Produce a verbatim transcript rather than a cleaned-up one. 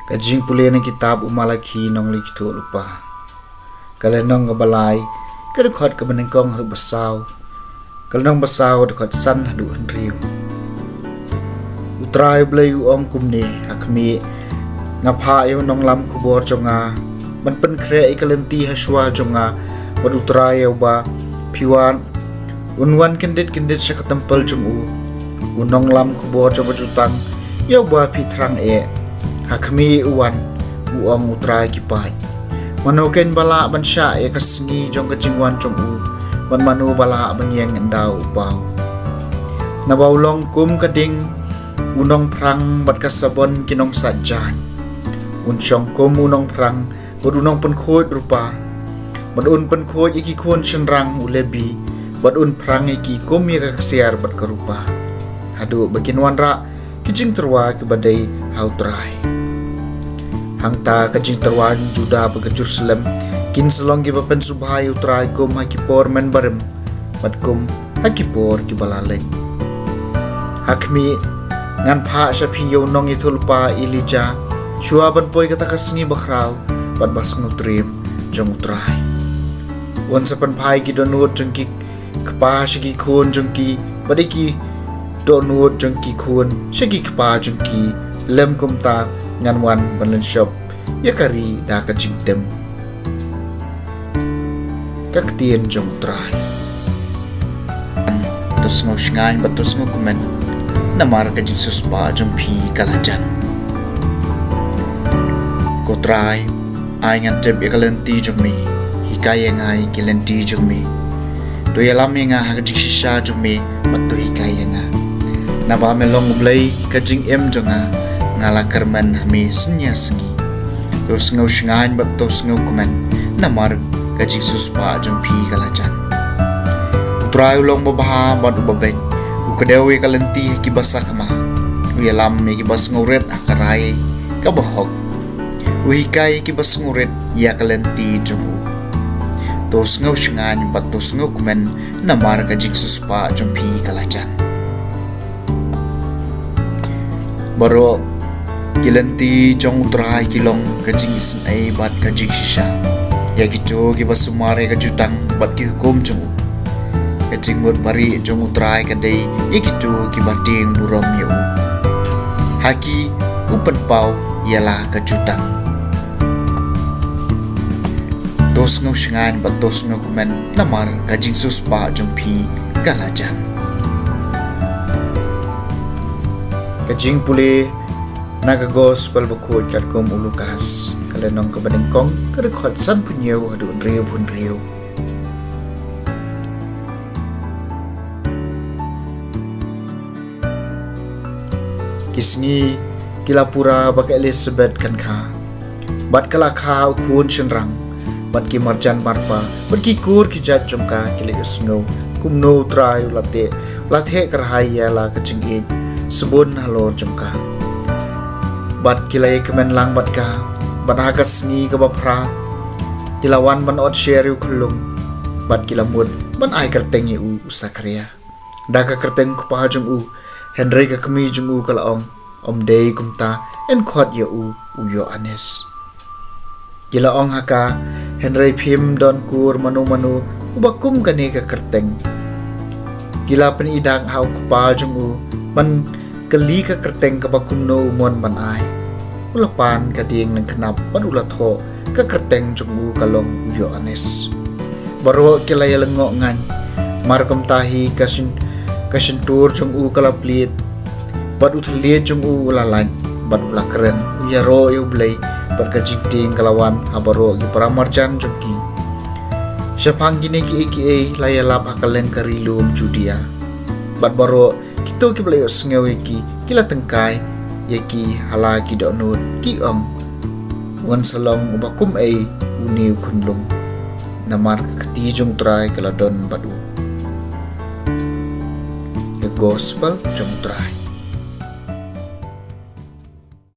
Ka jingpule na kitab u Malakhi nongli kithuh lypa. Ka lynnong kaba lai, ka dkhot kaba nyngkong haduh ba saw. Ka lynnong ba saw, dkhot san haduh hynriew. U Trai U Blei u ong kumne: Ha khmih, nga phah ïa u nonglam khubor jong nga ban pynkhreh ïa ka lynti ha shuwa jong nga. Bad U Trai ïa uba phi wad un wan kyndit kyndit sha ka templ jong u, u nonglam khubor jong ka jutang ïa uba phi thrang eh. Ha khmih u wan, u ong U Trai ki paid. Mano keiñ ba lah ban shah ïa ka sngi jong ka jingwan jong u? Bad mano ba lah ban ïeng ynda u paw? Naba u long kum ka ding u nongphrang bad ka sabon ki nongsait jaiñ. Un shong kum u nongphrang bad u nongpynkhuid rupa, bad un pynkhuid ïa ki khun shynrang u Lebi, bad un phrang ïa ki kum ïa ka ksiar bad ka rupa, haduh ba kin wanrah ki jingtyrwa kiba dei ha U Trai. Hangta ka jingtyrwa Juda bad ka Jerusalem kin sa long kiba pynsngewbha ïa U Trai kum ha ki por mynbarim, bad kum ha ki por kiba la leit. Ha khmih, ngan phah sha phi ïa u nongïathuhlypa Elijah shuwa ban poi kata ka sngi bakhraw bad basngewtriem jong U Trai. Un sa pynphai ki dohnud jong ki kpa sha ki khun jong ki, bad ïa ki dohnud jong ki khun sha ki kpa jong ki. Lym kumta, ngan wan ban lynshop ïa ka ri da ka jingtim. Ka ktien jong U Trai. To sngew shngaiñ bad to sngew kmen, namar ka jingsiewspah jong phi ka la jan. Ko Trai, ai ngan tip ïa ka lynti jong me, hikai ïa nga ïa ki lynti jong me. To ïalam ïa nga ha ka jingshisha jong me, bad to hikai ïa nga. Naba me long U Blei ka jingim jong nga, nga la kyrmen ha me synñia sngi. To sngew shngaiñ bad to sngew kmen, namar ka jingsiewspah jong phi ka la jan. U Trai u long babha bad uba beit, u kdew ïa ka lynti ha kiba sakma, u ïalam ïa kiba sngewrit ha ka rai kaba hok. U hikai ïa kiba sngewrit ïa ka lynti jong u. To sngew shngaiñ bad to sngew kmen, namar ka jingsiewspah jong phi ka la jan. Baroh ki lynti jong U Trai ki long ka jingisynei bad ka jingshisha ïa kito kiba sumar ïa ka jutang bad ki hukum jong u. Ka jingmut barieh jong U Trai ka dei ïa kito kiba tieng burom ïa u. Ha ki u pynpaw ïa la ka jutang. To sngew shngaiñ bad to sngew kmen, namar ka jingsiewspah jong phi ka la jan. Ka jingpule na ka Gospel bakhuid katkum u Lukas, ka lynnong kaba nyngkong, ka dkhot sanphew hynñiew haduh hynriewphew hynriew. Ki sngi ki la pura ba ka Elisabet kan kha, bad ka la kha u khun shynrang. Bad ki marjan marpa bad ki kur ki jait jong ka ki la ïohsngew kumno U Trai u la teh, u la theh kyrhai ïa la ka jingïeit sbun halor jong ka. Bad ki la ïakmen lang bad ka, bad ha ka sngi kaba phra ki la wan ban ot sher ïa u khyllung, bad ki la mut ban ai kyrteng ïa u, u Sakharia, da ka kyrteng u kpa jong u. Hynrei ka kmie jong u ka la ong, ym dei kumta, yn khot ïa u, u Ïoannis. Ki la ong ha ka, hynrei phim don kur mano mano uba kum kane ka kyrteng. Ki la pyni dak ha u kpa jong u ban kylli ka kyrteng kaba kumno u mon ban ai. U la pan ka dieng lyngknap bad u la thoh, ka kyrteng jong u ka long u Ïoannis. Baroh ki la ïalyngngoh ngaiñ. Mar kumta hi ka shyn, ka shyntur jong u ka la plied, bad u thylliej jong u u la lait, bad u la kren, u ïaroh ïa U Blei. Bad ka jingtieng ka la wan ha baroh ki paramarjan jong ki. Shaphang kine kiei kiei la ïalap ha kylleng ka ri lum Judia. Bad baroh kito kiba la ïohsngew ïa ki, ki la tyngkai ïa ki ha la ki dohnud, ki ong, Wan sa long uba kum ei une u khunlung, namar ka kti jong U Trai ka la don bad u. Ka Gospel jong U Trai.